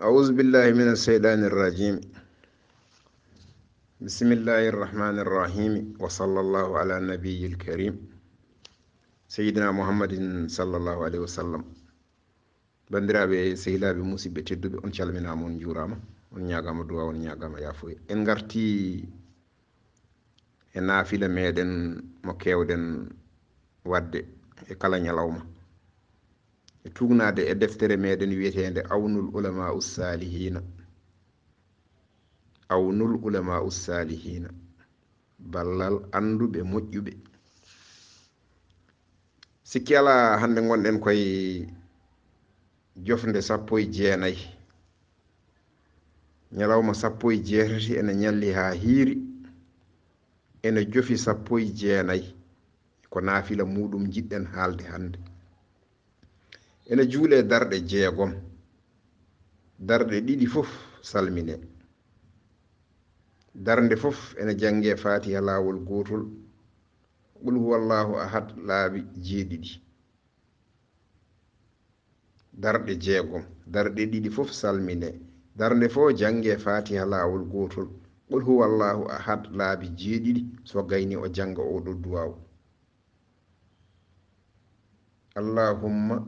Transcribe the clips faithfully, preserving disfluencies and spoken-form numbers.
أعوذ بالله من الشيطان الرجيم. بسم الله الرحمن الرحيم. وصلى الله على النبي الكريم سيدنا محمد صلى الله عليه وسلم. Banndiraaɓe, sehilaaɓe, musidɓe tedduɓe, on calminaama, on njuuraama, on ñaagaama duwaaw, on ñaagaama yaafuya. En ngartii e naafila meeɗen mo keewɗen waɗde e kala ñalawma, e tuugnaade e deftere meeɗen wiyeteende Awnul Ulamaa Ussaalihiina. Awnul Ulamaa Ussaalihiina, ballal annduɓe moƴƴuɓe. Sikki alaa, hannde ngonɗen koye jofnde sappo e jeenayi. Ñalawma sappo e jeetati ene ñalli haa hiiri, ene jofi sappo e jeenayi. Ko naafila muuɗum njiɗɗen haalde hannde. Ene juulee darɗe jeegom. Darɗe ɗiɗi fof salminee. Darnde fof ene janngee Faatiha laawol gootol, Qul huwallaahu ahad laabi jeeɗiɗi. Darɗe jeegom, darɗe ɗiɗi fof salminee. Darnde fof janngee Faatiha laawol gootol, Qul huwallaahu ahad laabi jeeɗiɗi, so gaynii o jannga ooɗoo duwaaw. Allahumma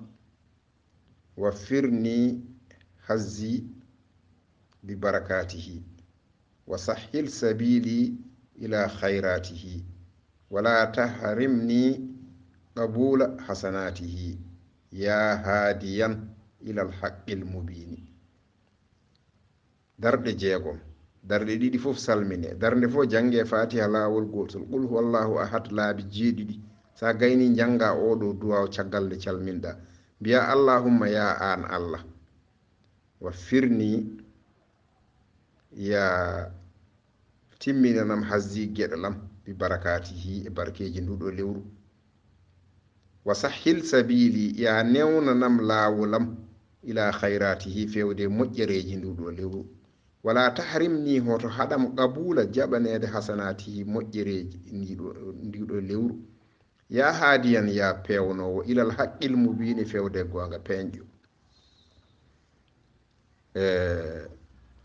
waffirni hazzi bi barakaatihi, wa sahhil sabiili ilaa khayraatihi, wa laa tahrimni qabuula hasanaatihi, yaa haadiyan ilal haqqil mubiini. Darɗe jeegom, darɗe ɗiɗi fof salminee. Darnde fof janngee Faatiha laawol gootol, Qul huwallaahu ahad laabi jeeɗiɗi. So a gaynii, njanngaa ooɗoo duwaaw caggal nde calminɗaa. Mbiyaa, Allahumma, yaa aan Allah, waffirni, yaa timminanam hazzi geɗal am, bi barakaatihi, e barkeeji nduuɗoo lewru. Wa sahhil sabiili, yaa newnanam laawol am, ilaa khayraatihi, feewde moƴƴereeji nduuɗoo lewru. Wa laa tahrimni, hoto haɗam qabuula jaɓaneede hasanaatihi, moƴƴereeji ndiiɗoo, ndiiɗoo lewru. Yaa haadiyan, yaa peewnoowo, ilal haqqil mubiini, feewde goonga peeñɗo. Eh,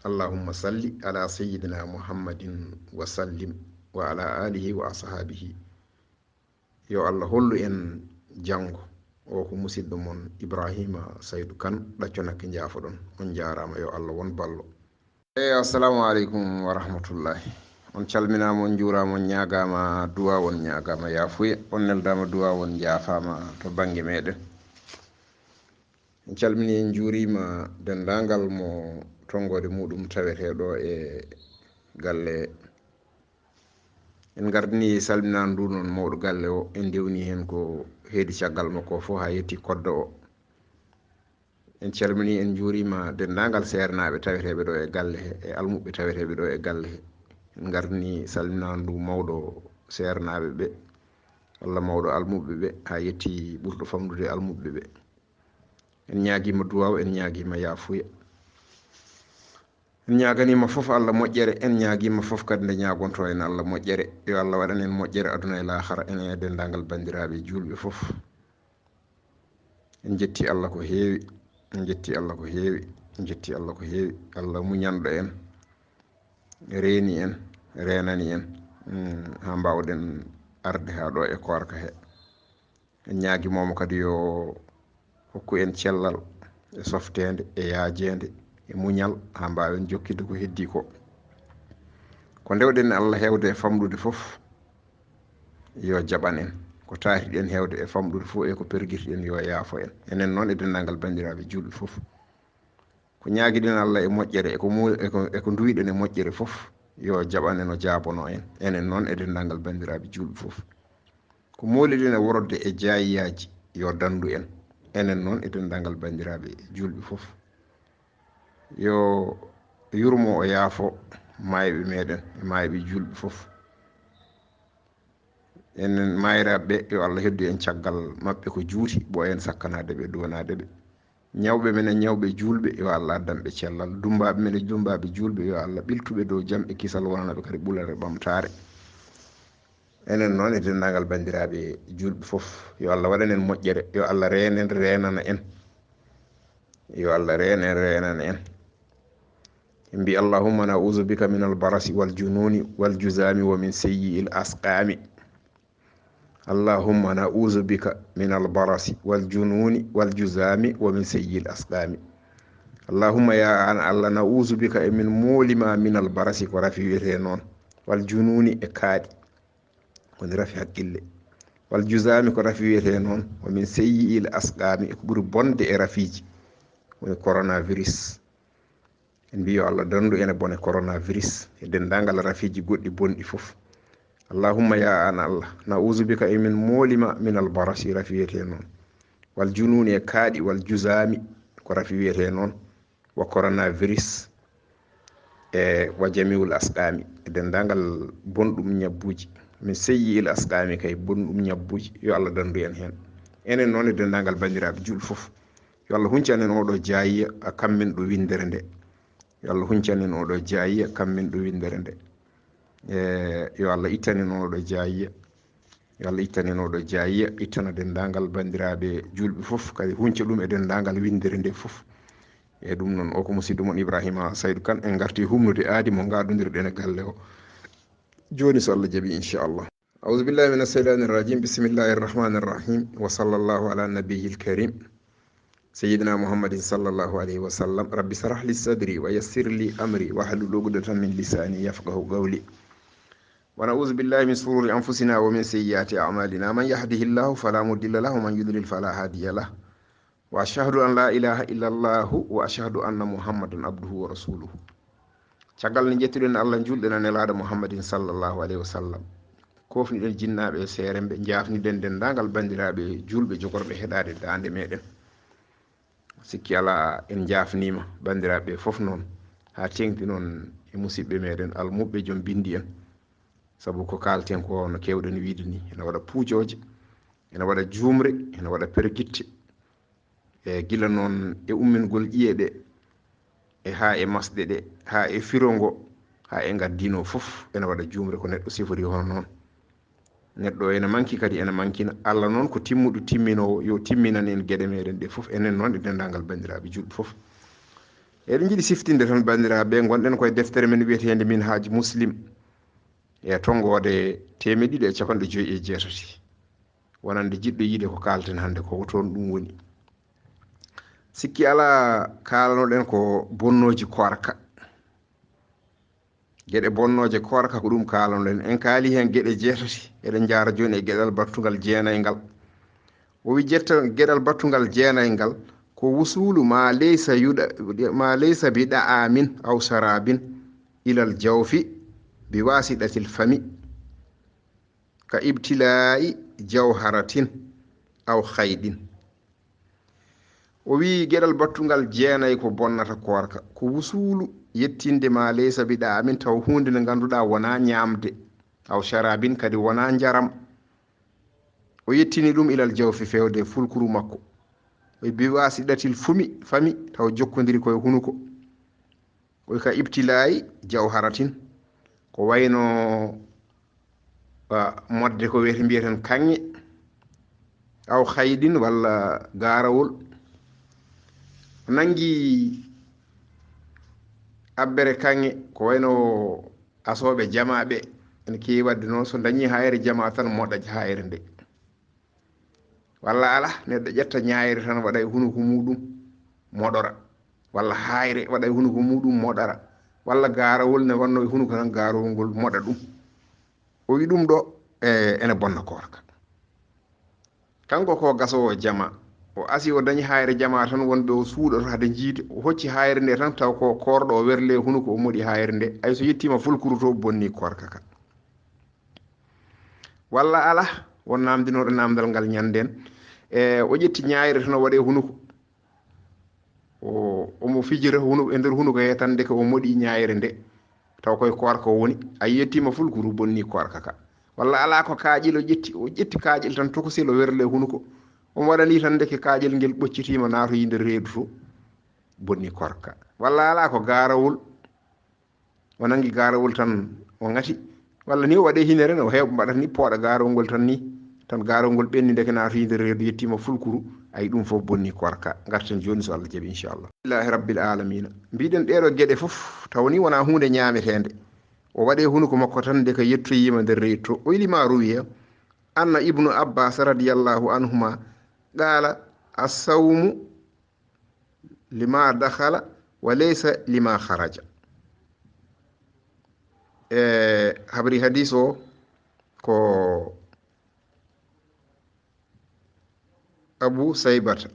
Allahumma salli ala sayyidina Muhammadin wa sallim wa ala alihi wa ashaabihi. Yo Allah hollu en janngo. O ko musidɗo mon Ibrahima Saydu Kan, ɗacco nakke njaafoɗon. On njaaraama, yo Allah won ballo. Eyi, assalamu aleykum wa rahmatullahi. On calminaama, on njuuraama, on ñaagaama duwaaw, on ñaagaama yaafuya, on neldaama duwaaw, on njaafaama to bannge meeɗen. En calminii, en njuuriima denndaangal mo tonngoode muuɗum tawetee ɗo e galle. En ngardinii salminaandu ndu noon mawɗo galle o, en ndewnii heen ko heedi caggal makko o fof haa yettii koddo o. En calminii, en njuuriima denndaangal seernaaɓe taweteeɓe ɗo e galle he, e almuɓɓe taweteeɓe ɗo e galle he. En ngardinii salminaandu mawɗo seernaaɓe ɓe, walla mawɗo almuɓɓe ɓe, haa yettii ɓurɗo famɗude almuɓɓe ɓe. En ñaagiima duwaaw, en ñaagiima yaafuya. En ñaaganiima fof Allah moƴƴere, en ñaagiima fof kadi nde ñaagontoo en Allah moƴƴere. Yo Allah waɗan en moƴƴere aduna e laahara, enen e denndaangal banndiraaɓe juulɓe fof. En njettii Allah ko heewi, en njettii Allah ko heewi, en njettii Allah ko heewi. Allah muñanɗo en, reeni en, reenani en, mm, haa mbaawɗen arde haa ɗo e koorka he. En ñaagii mo kadi yo hokku en cellal e softeende e yaajeende e muñal haa mbaawen jokkitde ko heddii ko. Ko ndewɗen Allah heewde e famɗude fof, yo jaɓan en. Ko taatiɗen heewde e famɗude fof e ko pergitiɗen, yo yaafo en. Enen noon e denndaangal banndiraaɓe juulɓe fof. Ko ñaagiɗen Allah e moƴƴere, e ko mu-, e ko, e ko nduwiɗen e moƴƴere fof, yo jaɓan en, o jaabano en. Enen noon e denndaangal banndiraaɓe juulɓe fof. Ko mooliɗen e worodde e jaayiyaaji, yo danndu en. Enen noon e denndaangal banndiraaɓe juulɓe fof. Yo yurmo, o yaafo maayɓe meeɗen e maayɓe juulɓe fof. Enen maayiraaɓe ɓe, yo Allah heddu en caggal maɓɓe ko juuti, ɓooyen sakkanaade ɓe, duwanaade ɓe. Ñawɓe men e ñawɓe juulɓe, yo Allah addan ɓe cellal. Dummbaaɓe men e dummbaaɓe juulɓe, yo Allah ɓiltu ɓe dow jam e kisal, wonana ɓe kadi ɓulal e ɓamtaare. Enen noon e denndaangal banndiraaɓe juulɓe fof, yo Allah waɗan en moƴƴere, yo Allah reen en, reenana en. Yo Allah reen en, reenana en. En mbi, "Allahumma na'uzu bika min al-barasi wal jununi wal juzami wa min sayyi'il asqami." "Allahumma na'uzu bika min al-barasi wal jununi wal juzami wa min sayyi'il asqami." Allahumma, ya an Allah, na'uzu bika, emin moolima, min al-barasi, ko rafi wiyete noon, wal jununi, e kaaɗi, woni rafi hakkille, wal juzami, ko rafi wiyete noon, wa min sayyi'il asqami, e ko ɓuri bonde e rafiiji, woni coronavirus. En mbi, yo Allah dandu en e bone coronavirus e denndaangal rafiiji goɗɗi bonɗi fof. Allahumma, ya an Allah, na'uzu bika, emin moolima, min al-barasi, rafi wiyete noon, wal jununi, e kaaɗi, wal juzami, ko rafi wiyete noon, wa coronavirus, e wa jami'ul asqami, e denndaangal bonɗum ñabbuuji, min sayyi'il asqami, kay bonɗum ñabbuuji, yo Allah dandu en heen. Enen noon e denndaangal banndiraaɓe juulɓe fof. Yo Allah huncan en oɗo jaayiya, a kammin ɗo winndere nde. Yo Allah huncan en oɗo jaayiya, kammin ɗo winndere nde. E, yo Allah ittan en oɗo jaayiya. Yo Allah ittan en oɗo jaayiya, ittana denndaangal banndiraaɓe juulɓe fof, kadi hunca ɗum e denndaangal winndere nde fof. E ɗum noon, o ko musidɗo mon Ibrahima Saydu Kan, en ngarti humnude aadi mo ngaɗondirɗen e galle o. Jooni so Allah jaɓi, inchallah. أعوذ بالله من الشيطان الرجيم. بسم الله الرحمن الرحيم. وصلى الله على النبي الكريم سيدنا محمد صلى الله عليه وسلم. رب اشرح لي صدري ويسر لي أمري واحلل عقدة من لساني يفقه قولي. ونعوذ بالله من شرور أنفسنا ومن سيئات أعمالنا. من يهده الله فلا مضل له ومن يضلل فلا هادي له. وأشهد أن لا إله إلا الله وأشهد أن محمدا عبده ورسوله. Caggal nde njettuɗen Allah, njuulɗen e Nelaaɗo Muhammadin sallallahu alayhi wa sallam, koofniɗen jinnaaɓe e seeremɓe, njaafniɗen denndaangal banndiraaɓe juulɓe jogorɓe heɗaade daande meɗen. Sikki alaa, en njaafniima banndiraaɓe fof noon, haa teeŋti noon e musidɓe meɗen almuɓɓe joom binndi en. Sabu ko kaalten ko, no keewɗen wiide ni, ene waɗa puujooje, ene waɗa juumre, ene waɗa pergitte. E gila noon e ummingol ƴiye ɗe, e haa e masɗe ɗe, haa e firo ngo, haa e ngaddiino fof, ene waɗa juumre ko neɗɗo sifori hono noon. Neɗɗo ene manki, kadi ene mankina. Allah noon ko timmuɗo timminoowo, yo timminan en geɗe meɗen ɗe fof, enen noon e denndaangal banndiraaɓe juulɓe fof. Eɗen njiɗi siftinde tan banndiraaɓe, ngonɗen koye deftere men wiyeteende Minhaaj Muslim, e tonngoode teemeɗɗe ɗiɗi e capanɗe joyi e jeetati. Wonande jiɗɗo yiide ko kaalten hannde ko, toon ɗum woni. Sikki alaa, kaalanoɗen ko bonnooji koorka. Geɗe bonnooje koorka ko ɗum kaalanoɗen. En kaali heen geɗe jeetati. Eɗen njaara jooni e geɗal battungal jeenay ngal. O wi jetta geɗal battungal jeenay ngal ko wusulu ma leysa yuɗa, ma leysa bi ɗa'amin aw sharabin ilal jawfi bi wasiɗatil fami. Ka ibtilaa'i jawharatin aw khayɗin. O wi'i geɗal battungal jeenay ko bonnata koorka, ko wusulu, yettinde ma leysa bi ɗa'amin, taw huunde nde ngannduɗaa wonaa ñaamde, aw sharabin, kadi wonaa njaram. O yettini ɗum ilal jawfi, feewde e fulkuru makko. O bi wasiɗatil fumi, fami, taw jokkondiri koye hunuko. Koy ka ibtilaa'i jawharatin, ko wayno, ah, modde ko wiyeten, mbiyeten kaŋŋe, aw khayɗin walla gaarawol. Nanngi abbere kaŋŋe, ko wayno asooɓe jamaa ɓe ene keewi waɗde noon, so dañii haayre jamaa tan moɗa haayre nde. Walla alaa, neɗɗo ƴetta ñaayre tan waɗa e hunuko muuɗum moɗora, walla haayre waɗa e hunuko muuɗum moɗora, walla gaarawol ne wannoo e hunuko tan, gaarawol ngol moɗa ɗum. O wi ɗum ɗo, e, ene bonna koorka. Kanko ko gasoowo jamaa, o asi o dañi haayre jamaa tan, wonɓe o suuɗoto hade njiide, o hocci haayre nde tan, taw ko koorɗo o werle hunuko, o moɗi haayre nde, ay so yettiima fulkuru to, bonni koorka ka. Walla alaa, won naamndinooɗo naamndal ngal ñanndeen, e, o ƴetti ñaayre tan o waɗi e hunuko. O, omo fijira hunuko, e nder hunuko he tan, ndeke o moɗi ñaayre nde, taw koye koorka o woni, a yettiima fulkuru, bonni koorka ka. Walla alaa, ko kaaƴel o ƴetti, o ƴetti kaaƴel tan, tokosel o werle hunuko. Omo waɗa ni tan, ndeke kaaƴel ngel ɓoccitiima, naatoyi nder reedu to, bonni koorka. Walla alaa, ko gaarawol. O nanngi gaarawol tan, o ŋati. Walla ni o waɗe hinere, no heew-, mbaɗata ni, pooɗa gaarawol ngol tan ni. Tan gaarawol ngol ɓenni, ndeke naatoyi nder reedu, yettiima fulkuru, Ay, ɗum fof bonni koorka. Ngarten jooni so Allah jaɓi, inchallah. Alhamdulillahi rabbil alamina. Mbiɗen ɗeeɗo geɗe fof, taw ni wonaa huunde ñaameteende. O waɗe hunuko makko tan, nde ka yettoyiima nder reedu to. O ilima ruwiya, anna Ibnu Abbas radiyallahu anhuma, qala, "Assawmu lima dakhala wa laysa lima kharaja." E habri hadis o ko Abu Saybata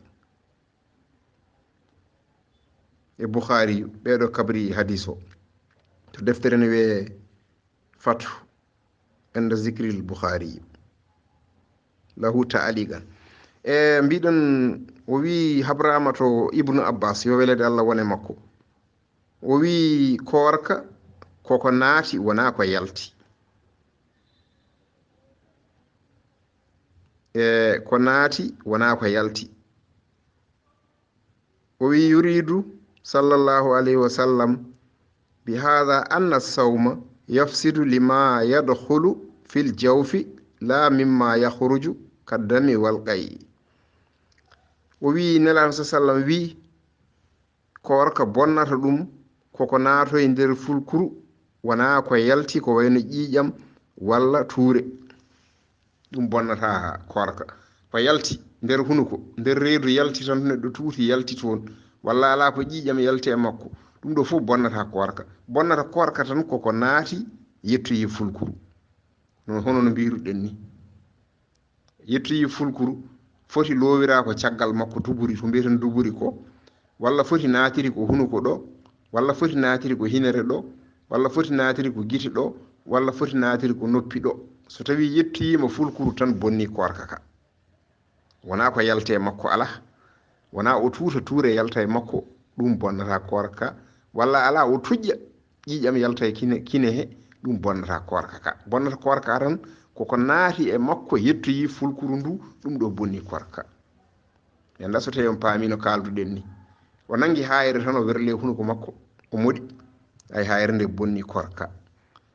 e Bukhari, ɓeeɗo kabri hadis o. To deftere ne wiye Fathu inda zikril Bukhari. Lahu ta'aliqan. E mbiɗen, o wi habrama to Ibnu Abbas, yo welede Allah wone makko. O wi koorka koko naati, wonaa ko yalti. E ko naati, wonaa ko yalti. O wi, yuridu sallallahu alayhi wa sallam bi hadha anna sawma yafsidu lima yadkhulu fil jawfi la mimma yakhruju kaddami wal qay. O wi, Nelaaɗo sa sallam wi, koorka bonnata ɗum koko naatoy nder fulkuru, wonaa ko yalti ko wayno ƴiiƴam walla tuure. Ɗum bonnata koorka. Ko yalti nder hunuko, nder reedu yalti tan, neɗɗo tuuti yalti toon, walla alaa ko ƴiiƴam yalti e makko, ɗum ɗo fof bonnata koorka. Bonnata koorka tan koko naati yettoyi fulkuru. No, hono no mbiruɗen ni. Yettoyi fulkuru foti loowira ko caggal makko, duburi, ko mbiyeten duburi ko, walla foti naatiri ko hunuko ɗo, walla foti naatiri ko hinere ɗo, walla foti naatiri ko gite ɗo, walla foti naatiri ko noppi ɗo. So tawi yettoyiima fulkuru tan, bonni koorka ka. Wonaa ko yalti e makko, alaa. Wonaa o tuuta tuure yalta e makko, ɗum bonnata koorka. Walla alaa, o tuƴƴa ƴiiƴam yalta e kine, kine he, ɗum bonnata koorka ka. Bonnata koorka tan koko naati e makko, yettoyi fulkuru ndu, ɗum ɗo bonni koorka. En nda so tawi on paami no kaalduɗen ni. O nangi haayre tan, o werle hunuko makko, o moɗi. Ay, haayre nde bonni koorka.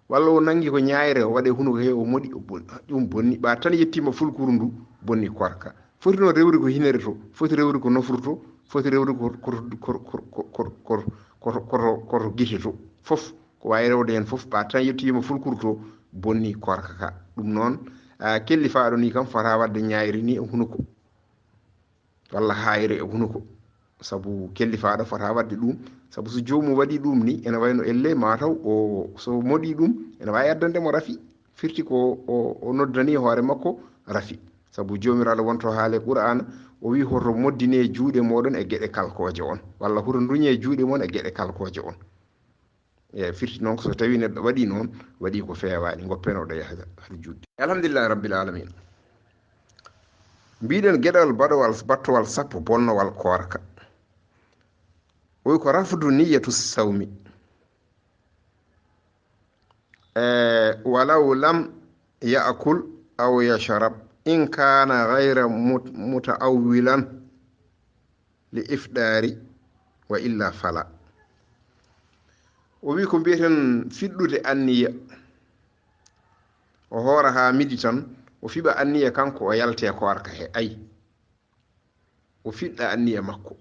Walla o nangi ko ñaayre, o waɗe hunuko he, o moɗi, o bon-, ɗum bonni. Ɓa tan yettiima fulkuru ndu, bonni koorka. Foti noon rewri ko hinere to, foti rewri ko nofru to, foti rewri ko, ko, ko to gite to. Fof, ko waawi rewde heen fof, ɓa tan yettiima fulkuru to, bonni koorka ka. Ɗum noon, a, kellifaaɗo ni kam fota waɗde ñaayre ni e hunuko. Walla haayre e hunuko. Sabu kellifaaɗo fota waɗde ɗum. Sabu so joomum waɗi ɗum ni, ene wayno elle mataw o, so moɗi ɗum, ene waawi addande mo rafi. Firti ko o, o noddani hoore makko rafi. Sabu Joomiraaɗo wonto haale Qur'aana, o wi, "Hoto moddine juuɗe moɗon e geɗe kalkooje on." Walla, "Hoto nduñe juuɗe mon e geɗe kalkooje on." E firti noon ko so tawi neɗɗo waɗi noon, waɗi ko feewaani, ngoppeno ɗo yahata hade juutde. Alhamdulillahi rabbil alamin. Mbiɗen geɗal baɗowal, battowal sappo bonnowal koorka. O wi ko rafdu niyyatu sawmi. E, walaw lam ya'kul aw yashrab in kana ghayra mut-, muta'awwilan li ifdari wa illa fala. O wi ko mbiyeten fiɗɗude anniya. O hoora haa midi tan, o fiɓa anniya kanko o yalte koorka he. Ay. O fiɗɗa anniya makko.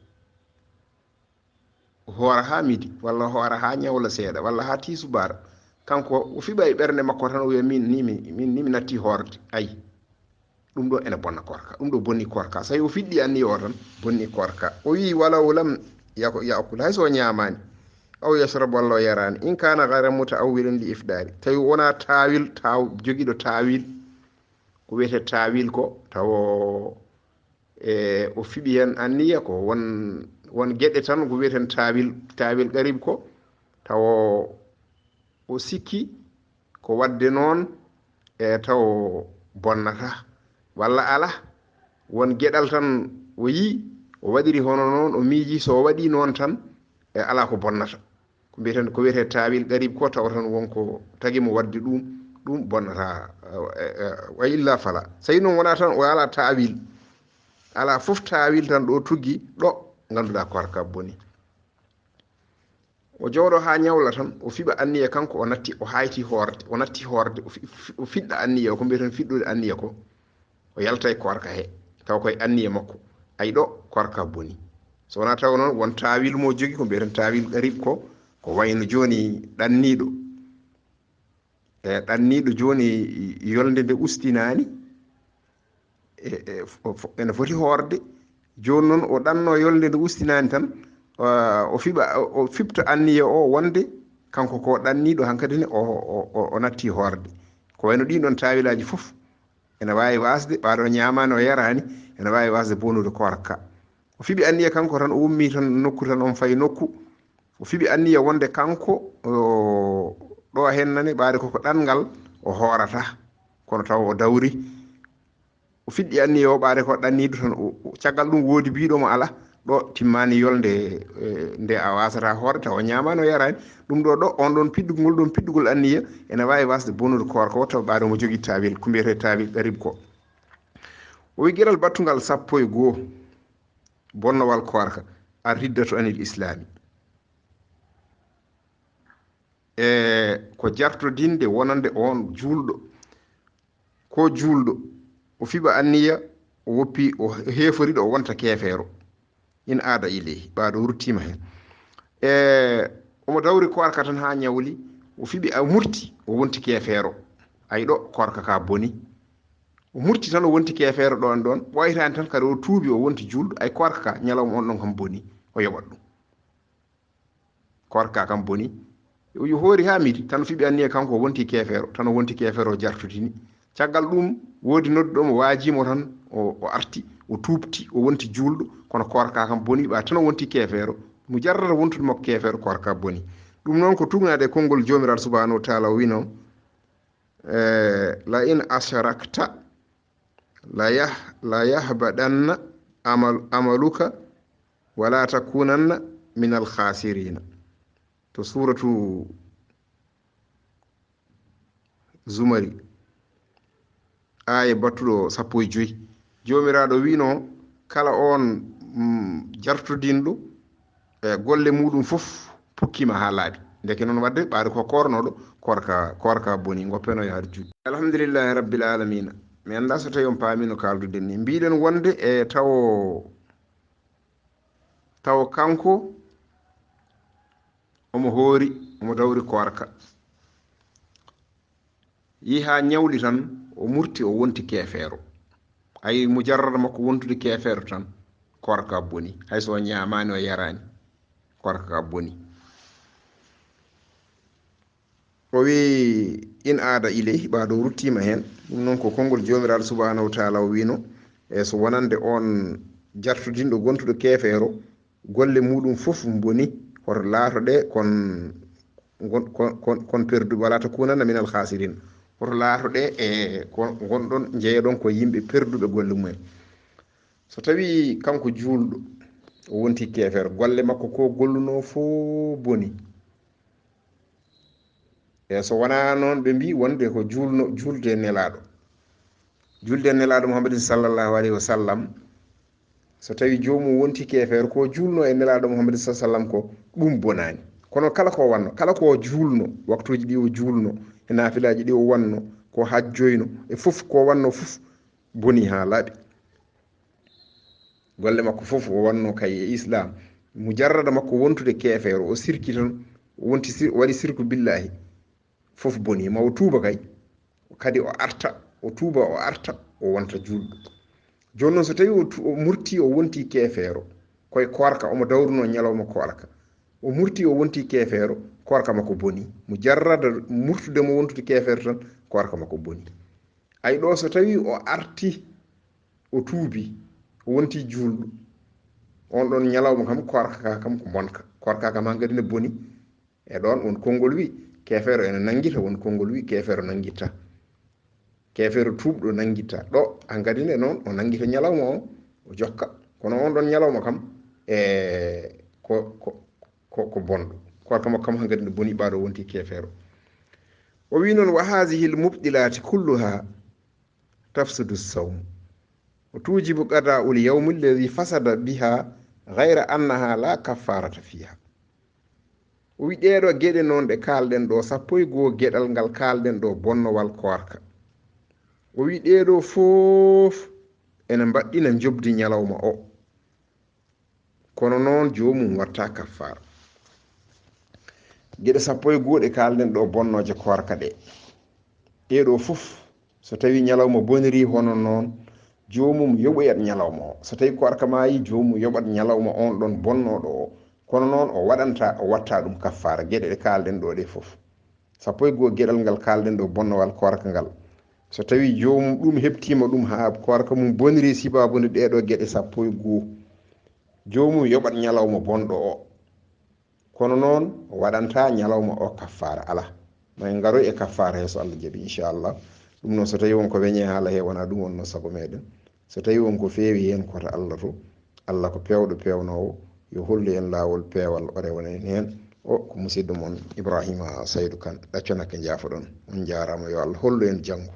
O hoora haa midi, walla o hoora haa ñawla seeɗa, walla haa tiisubaar. Kanko o fiɓa e ɓernde makko tan, o wiya, "Min ni mi, min ni mi natti hoorde." Ay. Ɗum ɗo ene bonna koorka. Ɗum ɗo bonni koorka. So tawi o fiɗɗi anniya o tan, bonni koorka. O wi, "Walaw lam yako-, ya'kul", hay so o ñaamaani. "Aw yashrab", walla o yaraani. "In kana ghayra muta'awwilin li ifdari." Tawi wona taawil, taaw-, jogiiɗo taawil. Ko wiyetee taawil ko, tawo, e, o fiɓi heen anniya ko won, won geɗe tan ko wiyeten taawil, taawil qarib ko, tawo o sikki ko waɗde noon, e, taw bonnata, walla alaa, won geɗal tan o yii, o waɗiri hono noon, o miiji so o waɗi noon tan, e, alaa ko bonnata. Ko mbiyeten, ko wiyetee taawil qarib ko, tawa tan won ko tagi mo waɗde ɗum, ɗum bonnata, e, e, wa illa fala. So tawi noon wonaa tan o alaa taawil, alaa fof taawil tan ɗo tuggi, ɗo ngannduɗaa koorka boni. O jooɗo haa ñawla tan, o fiɓa anniya kanko, o natti, o hayti hoorde, o natti hoorde, o fi-, fi-, o fiɗɗa anniya, ko mbiyeten fiɗɗude anniya ko, o yalta e koorka he, taw koye anniya makko. Ay ɗo, koorka boni. So wonaa taw noon, won taawil mo jogi, ko mbiyeten taawil qarib ko, ko wayno jooni ɗanniiɗo. E ɗanniiɗo jooni yolnde nde ustinaani, e, e, fo-, fo-, ene foti hoorde. Jooni noon o ɗanno yolnde nde ustinaani tan, o, o fiɓa, o, o fiɓta anniya o wonde kanko ko ɗanniiɗo hankadi ne o, o, o, o natti hoorde. Ko wayno ɗiin ɗoon taawilaaji fof ene waawi waasde, ɓaaɗo ñaamaani o yaraani, ene waawi waasde bonude koorka. O fiɓi anniya kanko tan, o ummii tan nokku tan, on fayi nokku. O fiɓi anniya wonde kanko, o, ɗo heen nani, ɓaade koko ɗanngal o hoorata, kono taw o dawri. O fiɗɗi anniya o, ɓaade ko ɗanniiɗo tan, o, o, caggal ɗum woodi biiɗo mo ala, ɗo timmaani yolnde, eh, nde a waasata hoorde, taw o ñaamaani, o yaraani. Ɗum ɗo, ɗo, on ɗon piɗɗugol, ngol ɗon piɗɗugol anniya, ene waawi waasde bonude koorka o, taw ɓaade mo jogii taawil, ko mbiyetee taawil qarib ko. O wi geɗal battungal sappo e goo, bonnowal koorka, ar riddatu anil islaami. E ko jartodinde wonande on juulɗo. Ko juulɗo, o fiɓa anniya, o woppi, o heeforiɗo, o wonta keefeero. In aada ileyhi, ɓaade o ruttiima heen. E omo dawri koorka tan haa ñawli, o fiɓi, a murti, o wonti keefeero. Ay ɗo, koorka ka boni. O murti tan, o wonti keefeero ɗoon ɗoon, ɓooytaani tan kadi o tuubi, o wonti juulɗo, ay koorka ka, ñalawma on ɗon kam boni, o yoɓat ɗum. Koorka kam boni. O hoori haa midi, tan o fiɓi anniya kanko o wonti keefeero, tan o wonti keefeero o jartodini. Caggal ɗum, woodi nodduɗo mo waajii mo tan, o, o arti, o tuubti, o wonti juulɗo, kono koorka kam boni, ɓa tan o wonti keefeero. Mujarrad wontude makko keefeero, koorka boni. Ɗum noon ko tuugnaade e konngol Joomiraaɗo subhaanahu wa taala o wino, eh, "La in asharakta, la yah-, la yahbaɗanna amal-, amaluka, wala takunanna minal khasirina." To suuratu Zumari, aaye battuɗo sappo e joy. Joomiraaɗo wiino, kala on, mm, jartodinɗo, e golle muɗum fof pukkima haa laaɓi. Ndeke noon waɗde, ɓaade ko koornoɗo, koorka, koorka boni, ngoppeno yaade juuɗe. Alhamdulillahi rabbil alamina. Mi annda so tawi on paamino kaalduɗen ni. Mbiɗen wonde e tawo, tawo kanko omo hoori, omo dawri koorka. Yehi haa ñawli tan, o murti, o wonti keefeero. Ay, mujarrad makko wontude keefeero tan, koorka boni. Hay so o ñaamaani, o yaraani, koorka boni. O wi, "In aada ileyhi," ɓaade o ruttiima heen. Ɗum noon ko konngol Joomiraaɗo subhaanahu wa taala o wiino, e so wonande on jartodinɗo gontuɗo keefeero, golle muɗum fof boni, hoto laatoɗe kon, kon, kon, kon, kon perduɓe, wala takunanna minal khasirin. Hoto laatoɗe e kon, ngonɗon, njeyoɗon ko yimɓe perduɓe golle mumen. So tawi kanko juulɗo, o wonti keefeero, golle makko ko gollunoo fof boni. E so wonaa noon, ɓe mbii wonde ko juulno, juulde e Nelaaɗo. Juulde e Nelaaɗo Muhammadin sallallahu alayhi wa sallam. So tawi joomum wonti keefeero, ko juulno e Nelaaɗo Muhammadin sallallahu alayhi wa sallam ko, ɗum bonaani. Kono kala ko wanno, kala ko juulno, waktuuji ɗi o juulno, e naafilaaji ɗi o wanno, ko hajjoyno, e fof ko wanno fof, boni haa laaɓi. Golle makko fof o wanno kay e Islam. Mujarrada makko wontude keefeero, o sirki tan, o wonti sir-, o waɗi sirku billahi. Fof boni, ma o tuuba kay. Kadi o arta, o tuuba, o arta, o wonta juulɗo. Jooni noon, so tawi o tu-, o murti, o wonti keefeero, koye koorka, omo dawruno ñalawma koorka. O murti, o wonti keefeero, koorka makko boni. Mujarrada murtude mo wontude keefeero tan, koorka makko boni. Ay ɗo, so tawi o arti, o tuubi, o wonti juulɗo, on ɗon ñalawma kam, koorka ka kam ko bonka. Koorka kam hankadi ne boni. E ɗon won konngol wi, keefeero ene nanngita, won konngol wi, keefeero nanngitta. Keefeero tuubɗo nanngitta. Ɗo hankadi ne noon, o nanngita ñalawma o, o jokka. Kono on ɗon ñalawma kam, e ko, ko, ko, ko bonɗo. Koorka makko kam hankadi ne boni, ɓaade o wonti keefeero. O wi noon, "Wa haazihil mubdilaati kulluha tafsudu sawm. Wa tujibu qadaa'ul yawmi alladhi fasada biha ghayra annaha la kaffarata fiha." O wi ɗeeɗo geɗe noon ɗe kaalɗen ɗo, sappo e goo geɗal ngal kaalɗen ɗo, bonnowal koorka. O wi ɗeeɗo fof ene mbaɗɗina njoɓdi ñalawma o. Kono noon joomum watta kaffaara. Geɗe sappo e goo ɗe kaalɗen ɗo bonnooje koorka ɗe, ɗee ɗo fof, so tawii ñalawma bonirii hono noon, joomum yoɓoyat ñalawma o. So tawii koorka maayi, joomum yoɓat ñalawma on ɗon bonnooɗo o. Kono noon o waɗanta, o watta ɗum kaffaara. Geɗe ɗe kaalɗen ɗo ɗe fof. Sappo e goo geɗal ngal kaalɗen ɗo bonnowal koorka ngal. So tawii joomum ɗum heɓtiima ɗum haa koorka mum bonirii sibaabu nde ɗee ɗo geɗe sappo e goo, joomum yoɓat ñalawma bonɗo o. Kono noon o waɗanta ñalawma o kaffaara alaa. Ma en ngaroy e kaffaara he so Allah jaɓi, inchallah. Ɗum noon so tawii won ko weñe haala he wonaa ɗum wonnoo sago meɗen. So tawii won ko feewi heen koto Allah to, Allah ko peewɗo peewnoowo, yo hollu en laawol peewal o rewana en heen. O ko musidɗo mon Ibrahima Saydu Kan, ɗacco nakke njaafoɗon. On njaaraama, yo Allah hollu en janngo.